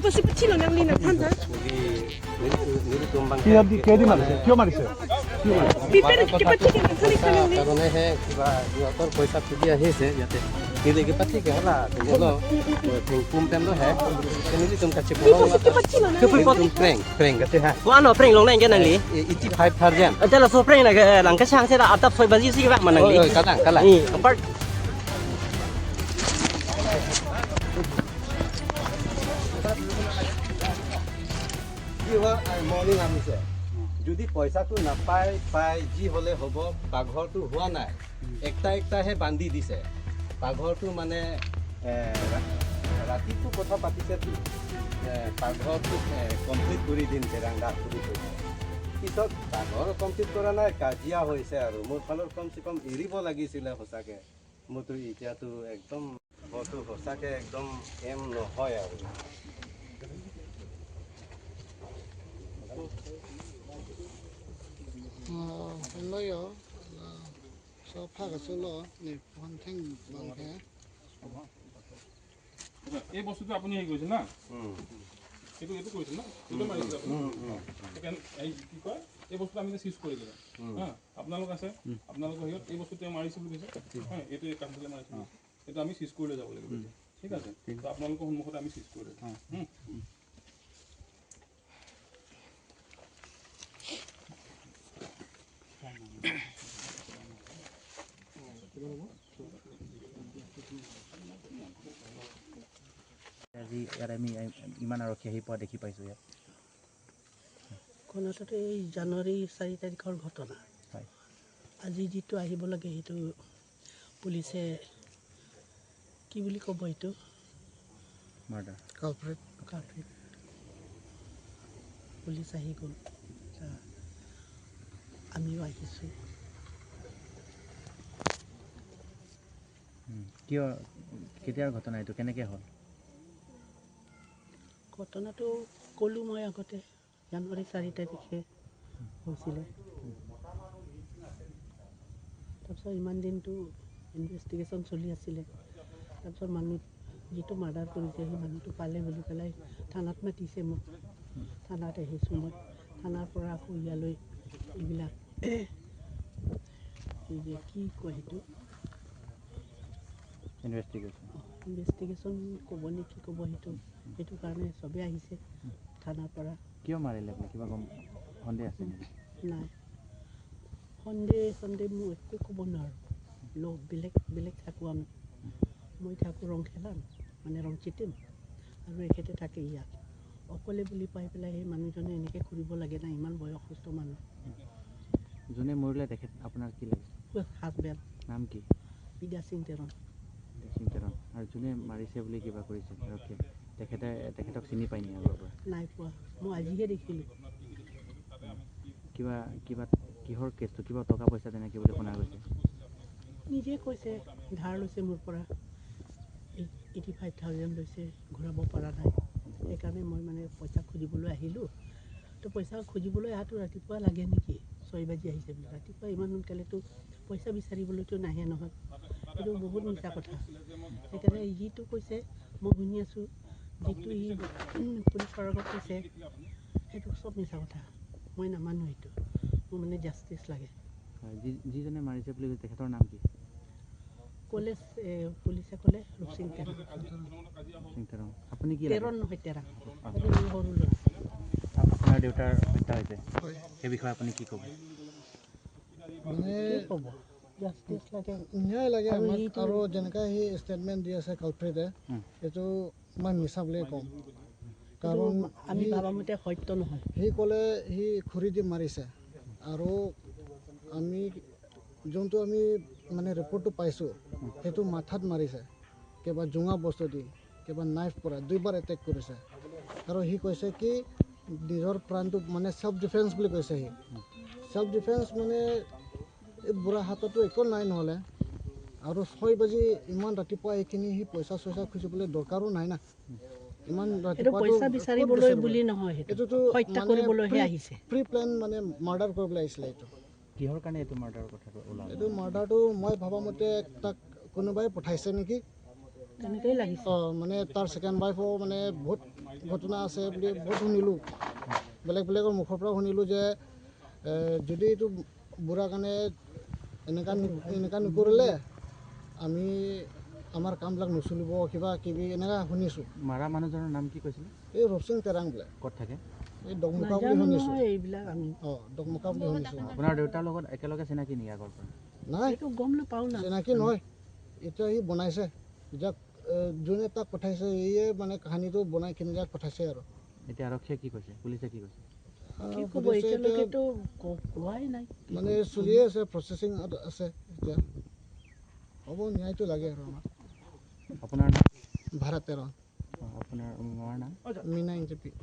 পইচা খুজি আহিছে ইয়াতে মৰ্ণিং আনিছে যদি পইচাটো নাপায় পায় যি হ'লে হ'ব। পাকঘৰটো হোৱা নাই, একটা একটাহে বান্ধি দিছে পাকঘৰটো। মানে ৰাতিটো কথা পাতিছে, পাকঘৰটো কমপ্লিট কৰি দিম ভেৰাঙ্গা বুলি কৈছে। পিছত পাকঘৰ কমপ্লিট কৰা নাই, কাজিয়া হৈছে। আৰু মোৰ ফালৰ কমচে কম এৰিব লাগিছিলে সঁচাকৈ। মোৰতো এতিয়াতো একদম মোৰতো সঁচাকৈ একদম এম নহয় আৰু। এই বস্তুটো আপুনি হেৰি কৰিছে না, এইটো এইটো কৰিছিল না, এইটো মাৰিছিল আপুনি। এই কি কয়, এই বস্তুটো আমি চিজ কৰি দিলে হা, আপোনালোক আছে, আপোনালোকৰ হেৰিয়ত এই বস্তু তেওঁ মাৰিছিল বুলি কৈছে। হা, এইটো কাঠডালে মাৰিছিল, এইটো আমি চিজ কৰি লৈ যাব লাগিব। ঠিক আছে, তো আপোনালোকৰ সন্মুখতে আমি চিজ কৰি লৈ যাম। আজি ইয়াত আমি ইমান আৰক্ষী আহি পোৱা দেখি পাইছোঁ। ইয়াত ঘটনাটো এই জানুৱাৰী 4 তাৰিখৰ ঘটনা। আজি যিটো আহিব লাগে সেইটো পুলিচে কি বুলি ক'ব, এইটো মাৰ্ডাৰ, কালপ্ৰিট পুলিচ আহি গ'ল, আমিও আহিছোঁ। কিয়, কেতিয়াৰ ঘটনা এইটো, কেনেকৈ হ'ল ঘটনাটো? ক'লোঁ মই আগতে, জানুৱাৰী 4 তাৰিখে হৈছিলে। তাৰপিছত ইমান দিনটো ইনভেষ্টিগেশ্যন চলি আছিলে। তাৰপিছত মানুহ যিটো মাৰ্ডাৰ কৰিছে সেই মানুহটো পালে বুলি পেলাই থানাত মাতিছে মোক। থানাত আহিছোঁ মই। থানাৰ পৰা আকৌ ইয়ালৈ এইবিলাক এই যে কি কয় সেইটো ইনভেষ্টিগেশ্যন ক'ব নে কি ক'ব সেইটো, সেইটো কাৰণে চবেই আহিছে থানাৰ পৰা। কিয় মাৰিলে আপুনি, কিবা গম সন্দেহ আছে নেকি? নাই, সন্দেহ মই একো ক'ব নোৱাৰোঁ। লগ বেলেগ বেলেগ থাকোঁ আমি। মই থাকোঁ ৰংখেলাত, মানে ৰংচিটিম, আৰু এখেতে থাকে ইয়াত অকলে বুলি পাই পেলাই সেই মানুহজনে এনেকৈ কৰিব লাগে না, ইমান বয়সস্থ মানুহ। যোনে মৰিলে তেখেত আপোনাৰ কি লাগে? হাজবেণ্ড। নাম কি? বিদ্যা সিং তেৰণ। সিং তেৰণ। আৰু যোনে মাৰিছে বুলি কিবা কৰিছে আৰক্ষীয়ে, তেখেতে তেখেতক চিনি পায় নেকি আগৰ পৰা? নাই পোৱা, মই আজিহে দেখিলোঁ। কিবা কিবা কিহৰ কেছটো, কিবা টকা পইচা তেনেকৈ বুলি শুনা গৈছে? নিজে কৈছে ধাৰ লৈছে মোৰ পৰা, 85,000 লৈছে, ঘূৰাব পৰা নাই। সেইকাৰণে মই মানে পইচা খুজিবলৈ আহিলোঁ। তো পইচা খুজিবলৈ অহাটো ৰাতিপুৱা লাগে নেকি? 6 বাজি আহিছে বোলে ৰাতিপুৱা, ইমান সোনকালেতো পইচা বিচাৰিবলৈতো নাহে নহয়। এইটো বহুত মিছা কথা। সেইকাৰণে যিটো কৈছে মই শুনি আছোঁ, যিটো সি পুলিচৰ আগত কৈছে সেইটো চব মিছা কথা, মই নামানো সেইটো। মোৰ মানে জাষ্টিছ লাগে। যিজনে মাৰিছে বুলি কৈছে তেখেতৰ নাম কি? ক'লে পুলিচে ক'লে ৰূপসিং তেৰণ। তেৰণ। আপুনি কি? তেৰণ নহয়, তেৰাং। সৰু ল'ৰা। আপোনাৰ দেউতাৰ হত্যা হৈছে, সেই বিষয়ে আপুনি কি ক'ব? মানে কি ক'ব, জাষ্টিছ লাগে, ন্যায় লাগে আমাক। আৰু যেনেকৈ সি ষ্টেটমেণ্ট দি আছে কালপ্ৰিটে, এইটো মই মিছা বুলিয়ে ক'ম। কাৰণ আমি ভাবামতে সত্য নহয়। সি ক'লে সি খৰি দি মাৰিছে, আৰু আমি যোনটো আমি মানে ৰিপৰ্টটো পাইছোঁ সেইটো মাথাত মাৰিছে, কিবা জোঙা বস্তু দি, কিবা নাইফ পৰা দুইবাৰ এটেক কৰিছে। আৰু সি কৈছে কি নিজৰ প্ৰাণটো মানে চেল্ফ ডিফেন্স বুলি কৈছে। সি চেল্ফ ডিফেন্স মানে এই বুঢ়া হাততো একো নাই নহ'লে। আৰু 6 বাজি ইমান ৰাতিপুৱা এইখিনি সি পইচা চইচা খুজিবলৈ দৰকাৰো নাই না। ইমান পইচা বিচাৰিবলৈ বুলি নহয়, এইটোতো হত্যা কৰিবলৈহে আহিছে। প্ৰি প্লেন মানে মাৰ্ডাৰ কৰিবলৈ আহিছিলে। এইটো কিহৰ কাৰণে এইটো মাৰ্ডাৰৰ কথাটো ওলাল? এইটো মাৰ্ডাৰটো মই ভবা মতে তাক কোনোবাই পঠাইছে নেকি, তেনেকেই লাগিছে। অঁ, মানে তাৰ ছেকেণ্ড ৱাইফো মানে বহুত ঘটনা আছে বুলি বহুত শুনিলোঁ, বেলেগ বেলেগৰ মুখৰ পৰা শুনিলোঁ যে যদি এইটো বুঢ়া কাৰণে এনেকুৱা এনেকুৱা নকৰিলে আমি আমাৰ কামবিলাক নচলিব, কিবা কিবি এনেকুৱা শুনিছোঁ। মাৰা মানুহজনৰ নাম কি কৈছিলে? এই ৰূপসিং তেৰাং বোলে। ক'ত থাকে? এই দকমুখা বুলি নাজানো শুনিছোঁ। নহয় এইবিলাক আমি। অঁ, দকমুখা বুলি শুনিছোঁ। আপোনাৰ দেউতাৰ লগত একেলগে চিনাকি নেকি আগৰ পৰা? নাই, এইটো গম নাপাওঁ না। চিনাকি নহয়। এতিয়া সি বনাইছে, যাক যোনে তাক পঠাইছে, সিয়ে মানে কাহিনীটো বনাই কিনে যাক পঠাইছে আৰু। এতিয়া আৰক্ষীয়ে কি কৈছে, পুলিচে কি কৈছে? কি ক'ব, পুলিচে এতিয়া এতিয়ালৈকেতো কোৱাই নাই। মানে চলিয়ে আছে, প্ৰচেচিং আছে এতিয়া। হ'ব, ন্যায়টো লাগে আৰু আমাক। আপোনাৰ নাম? ভাৰত তেৰণ। আপোনাৰ মাৰ নাম? মীনা ইঞ্চেপি।